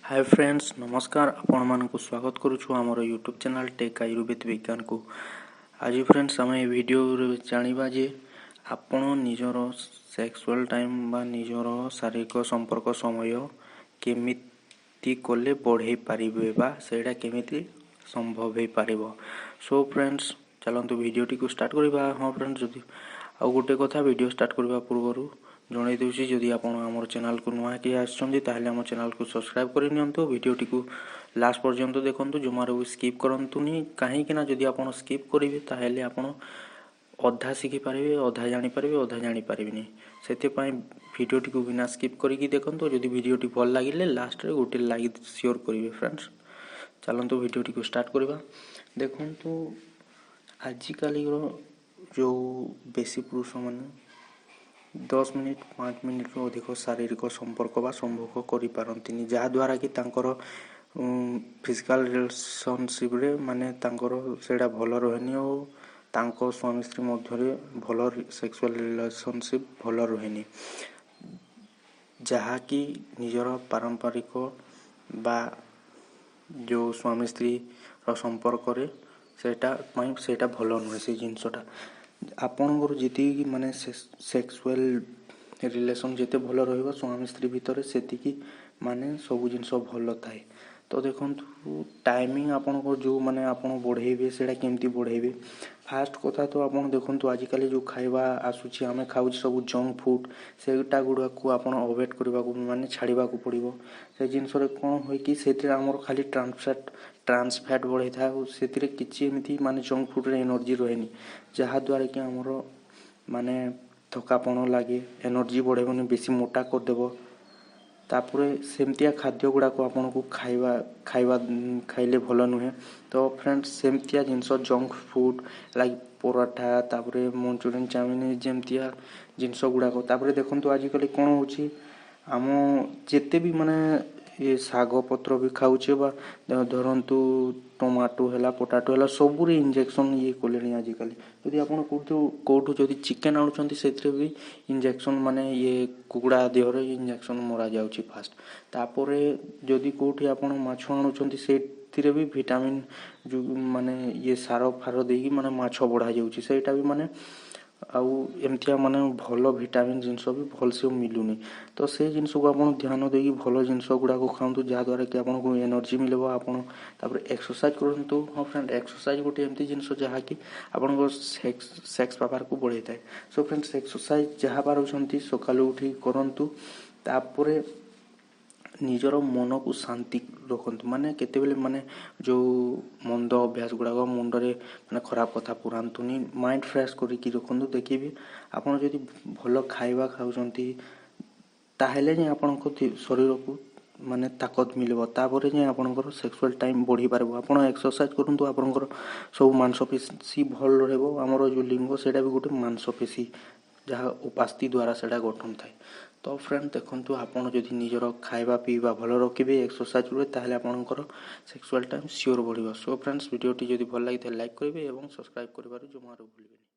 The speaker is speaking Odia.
ହାଏ ଫ୍ରେଣ୍ଡସ୍, ନମସ୍କାର। ଆପଣମାନଙ୍କୁ ସ୍ୱାଗତ କରୁଛୁ ଆମର ୟୁଟ୍ୟୁବ୍ ଚ୍ୟାନେଲ୍ ଟେକ୍ ଆୟୁର୍ବେଦ ବିଜ୍ଞାନକୁ। ଆଜି ଫ୍ରେଣ୍ଡସ୍, ଆମେ ଏ ଭିଡ଼ିଓରେ ଜାଣିବା ଯେ ଆପଣ ନିଜର ସେକ୍ସୁଆଲ୍ ଟାଇମ୍ ବା ନିଜର ଶାରୀରିକ ସମ୍ପର୍କ ସମୟ କେମିତି କଲେ ବଢ଼େଇ ପାରିବେ ବା ସେଇଟା କେମିତି ସମ୍ଭବ ହେଇପାରିବ। ସୋ ଫ୍ରେଣ୍ଡସ୍, ଚାଲନ୍ତୁ ଭିଡ଼ିଓଟିକୁ ଷ୍ଟାର୍ଟ କରିବା। ହଁ ଫ୍ରେଣ୍ଡସ୍, ଯଦି ଆଉ ଗୋଟେ କଥା, ଭିଡ଼ିଓ ଷ୍ଟାର୍ଟ କରିବା ପୂର୍ବରୁ ଜଣାଇ ଦେଉଛି, ଯଦି ଆପଣ ଆମର ଚ୍ୟାନେଲକୁ ନୂଆ କି ଆସିଛନ୍ତି, ତାହେଲେ ଆମ ଚ୍ୟାନେଲକୁ ସବସ୍କ୍ରାଇବ୍ କରିନିଅନ୍ତୁ। ଭିଡ଼ିଓଟିକୁ ଲାଷ୍ଟ ପର୍ଯ୍ୟନ୍ତ ଦେଖନ୍ତୁ, ଜମାରୁ ବି ସ୍କିପ୍ କରନ୍ତୁନି। କାହିଁକି ନା ଯଦି ଆପଣ ସ୍କିପ୍ କରିବେ, ତାହେଲେ ଆପଣ ଅଧା ଶିଖିପାରିବେ, ଅଧା ଜାଣିପାରିବେ, ଅଧା ଜାଣିପାରିବେନି। ସେଥିପାଇଁ ଭିଡ଼ିଓଟିକୁ ବିନା ସ୍କିପ୍ କରିକି ଦେଖନ୍ତୁ। ଯଦି ଭିଡ଼ିଓଟି ଭଲ ଲାଗିଲେ ଲାଷ୍ଟରେ ଗୋଟେ ଲାଇକ୍ ସିଓର କରିବେ। ଫ୍ରେଣ୍ଡସ୍, ଚାଲନ୍ତୁ ଭିଡ଼ିଓଟିକୁ ଷ୍ଟାର୍ଟ କରିବା। ଦେଖନ୍ତୁ, ଆଜିକାଲିର ଯେଉଁ ବେଶୀ ପୁରୁଷମାନେ 10 ମିନିଟ୍, 5 ମିନିଟ୍ରୁ ଅଧିକ ଶାରୀରିକ ସମ୍ପର୍କ ବା ସମ୍ଭୋଗ କରିପାରନ୍ତିନି, ଯାହାଦ୍ୱାରା କି ତାଙ୍କର ଫିଜିକାଲ୍ ରିଲେସନସିପ୍ରେ ମାନେ ତାଙ୍କର ସେଇଟା ଭଲ ରୁହେନି ଓ ତାଙ୍କ ସ୍ୱାମୀ ସ୍ତ୍ରୀ ମଧ୍ୟରେ ଭଲ ସେକ୍ସୁଆଲ୍ ରିଲେସନସିପ୍ ଭଲ ରୁହେନି, ଯାହାକି ନିଜର ପାରମ୍ପରିକ ବା ଯେଉଁ ସ୍ୱାମୀ ସ୍ତ୍ରୀର ସମ୍ପର୍କରେ ସେଇଟା ପାଇଁ ସେଇଟା ଭଲ ନୁହେଁ। ସେଇ ଜିନିଷଟା ଆପଣଙ୍କର ଯେତିକି ମାନେ ସେକ୍ସୁଆଲ୍ ରିଲେସନ୍ ଯେତେ ଭଲ ରହିବ ସ୍ୱାମୀ ସ୍ତ୍ରୀ ଭିତରେ, ସେତିକି ମାନେ ସବୁ ଜିନିଷ ଭଲ ଥାଏ। ତ ଦେଖନ୍ତୁ, ଟାଇମିଂ ଆପଣଙ୍କର ଯେଉଁ ମାନେ ଆପଣ ବଢ଼େଇବେ, ସେଇଟା କେମିତି ବଢ଼େଇବେ? ଫାଷ୍ଟ କଥା ତ ଆପଣ ଦେଖନ୍ତୁ, ଆଜିକାଲି ଯେଉଁ ଖାଇବା ଆସୁଛି, ଆମେ ଖାଉଛୁ ସବୁ ଜଙ୍କ ଫୁଡ଼୍, ସେଇଟା ଗୁଡ଼ାକୁ ଆପଣ ଆଭଏଡ଼ କରିବାକୁ ମାନେ ଛାଡ଼ିବାକୁ ପଡ଼ିବ। ସେ ଜିନିଷରେ କ'ଣ ହୁଏ କି ସେଥିରେ ଆମର ଖାଲି ଟ୍ରାନ୍ସଫ୍ୟାଟ୍ ବଢ଼େଇଥାଏ ଆଉ ସେଥିରେ କିଛି ଏମିତି ମାନେ ଜଙ୍କ ଫୁଡ଼୍ରେ ଏନର୍ଜି ରୁହେନି, ଯାହାଦ୍ୱାରା କି ଆମର ମାନେ ଥକାପଣ ଲାଗେ, ଏନର୍ଜି ବଢ଼େଇବନି, ବେଶୀ ମୋଟା କରିଦେବ। ତାପରେ ସେମିତିଆ ଖାଦ୍ୟ ଗୁଡ଼ାକ ଆପଣଙ୍କୁ ଖାଇବା ଖାଇବା ଖାଇଲେ ଭଲ ନୁହେଁ। ତ ଫ୍ରେଣ୍ଡସ୍, ସେମିତିଆ ଜିନିଷ ଜଙ୍କ ଫୁଡ଼୍ ଲାଇକ୍ ପରଠା, ତାପରେ ମଞ୍ଚୁରିଆନ୍, ଚାଉମିନ୍, ଯେମିତିଆ ଜିନିଷ ଗୁଡ଼ାକ। ତାପରେ ଦେଖନ୍ତୁ, ଆଜିକାଲି କ'ଣ ହେଉଛି, ଆମ ଯେତେ ବି ମାନେ ଏ ଶାଗ ପତ୍ର ବି ଖାଉଛେ ବା ଧରନ୍ତୁ ଟମାଟୋ ହେଲା, ପଟାଟୋ ହେଲା, ସବୁରେ ଇଞ୍ଜେକ୍ସନ୍ ଇଏ କଲେଣି ଆଜିକାଲି। ଯଦି ଆପଣ କେଉଁଠୁ ଯଦି ଚିକେନ୍ ଆଣୁଛନ୍ତି, ସେଥିରେ ବି ଇଞ୍ଜେକ୍ସନ୍, ମାନେ ଇଏ କୁକୁଡ଼ା ଦେହରେ ଇଞ୍ଜେକ୍ସନ୍ ମରାଯାଉଛି ଫାଷ୍ଟ। ତାପରେ ଯଦି କେଉଁଠି ଆପଣ ମାଛ ଆଣୁଛନ୍ତି, ସେଇଥିରେ ବି ଭିଟାମିନ୍ ଯେଉଁ ମାନେ ଇଏ ସାର ଫାର ଦେଇକି ମାନେ ମାଛ ବଢ଼ାଯାଉଛି। ସେଇଟା ବି ମାନେ ଆଉ ଏମିତିଆ ମାନେ ଭଲ ଭିଟାମିନ୍ ଜିନିଷ ବି ଭଲସେ ମିଳୁନି। ତ ସେ ଜିନିଷକୁ ଆପଣ ଧ୍ୟାନ ଦେଇକି ଭଲ ଜିନିଷ ଗୁଡ଼ାକ ଖାଆନ୍ତୁ, ଯାହାଦ୍ୱାରା କି ଆପଣଙ୍କୁ ଏନର୍ଜି ମିଳିବ। ଆପଣ ତାପରେ ଏକ୍ସରସାଇଜ୍ କରନ୍ତୁ। ହଁ ଫ୍ରେଣ୍ଡ, ଏକ୍ସରସାଇଜ୍ ଗୋଟେ ଏମିତି ଜିନିଷ ଯାହାକି ଆପଣଙ୍କ ସେକ୍ସ ପାୱାରକୁ ବଢ଼େଇଥାଏ। ସୋ ଫ୍ରେଣ୍ଡସ୍, ଏକ୍ସରସାଇଜ୍ ଯାହା ପାରୁଛନ୍ତି ସକାଳୁ ଉଠିକି କରନ୍ତୁ। ତାପରେ ନିଜର ମନକୁ ଶାନ୍ତି ରଖନ୍ତୁ। ମାନେ କେତେବେଳେ ମାନେ ଯେଉଁ ମନ୍ଦ ଅଭ୍ୟାସ ଗୁଡ଼ାକ ମୁଣ୍ଡରେ ମାନେ ଖରାପ କଥା ପୁରାନ୍ତୁନି। ମାଇଣ୍ଡ ଫ୍ରେଶ୍ କରିକି ରଖନ୍ତୁ। ଦେଖିବେ, ଆପଣ ଯଦି ଭଲ ଖାଇବା ଖାଉଛନ୍ତି, ତାହେଲେ ଯାଇ ଆପଣଙ୍କ ଶରୀରକୁ ମାନେ ତାକତ ମିଳିବ, ତାପରେ ଯାଇ ଆପଣଙ୍କର ସେକ୍ସୁଆଲ୍ ଟାଇମ୍ ବଢ଼ିପାରିବ। ଆପଣ ଏକ୍ସରସାଇଜ୍ କରନ୍ତୁ, ଆପଣଙ୍କର ସବୁ ମାଂସପେଶୀ ଭଲ ରହିବ। ଆମର ଯେଉଁ ଲିଙ୍ଗ, ସେଇଟା ବି ଗୋଟେ ମାଂସପେଶୀ, ଯାହା ଉପାସ୍ଥି ଦ୍ୱାରା ସେଇଟା ଗଠନ ଥାଏ। ତ ଫ୍ରେଣ୍ଡ, ଦେଖନ୍ତୁ, ଆପଣ ଯଦି ନିଜର ଖାଇବା ପିଇବା ଭଲ ରଖିବେ, ଏକ୍ସରସାଇଜ୍ କରିବେ, ତାହେଲେ ଆପଣଙ୍କର ସେକ୍ସୁଆଲ୍ ଟାଇମ୍ ସିଓର ବଢ଼ିବ। ସୋ ଫ୍ରେଣ୍ଡସ୍, ଭିଡ଼ିଓଟି ଯଦି ଭଲ ଲାଗିଥାଏ, ଲାଇକ୍ କରିବେ ଏବଂ ସବସ୍କ୍ରାଇବ୍ କରିବାରୁ ଜମାରୁ ଭୁଲିବେନି।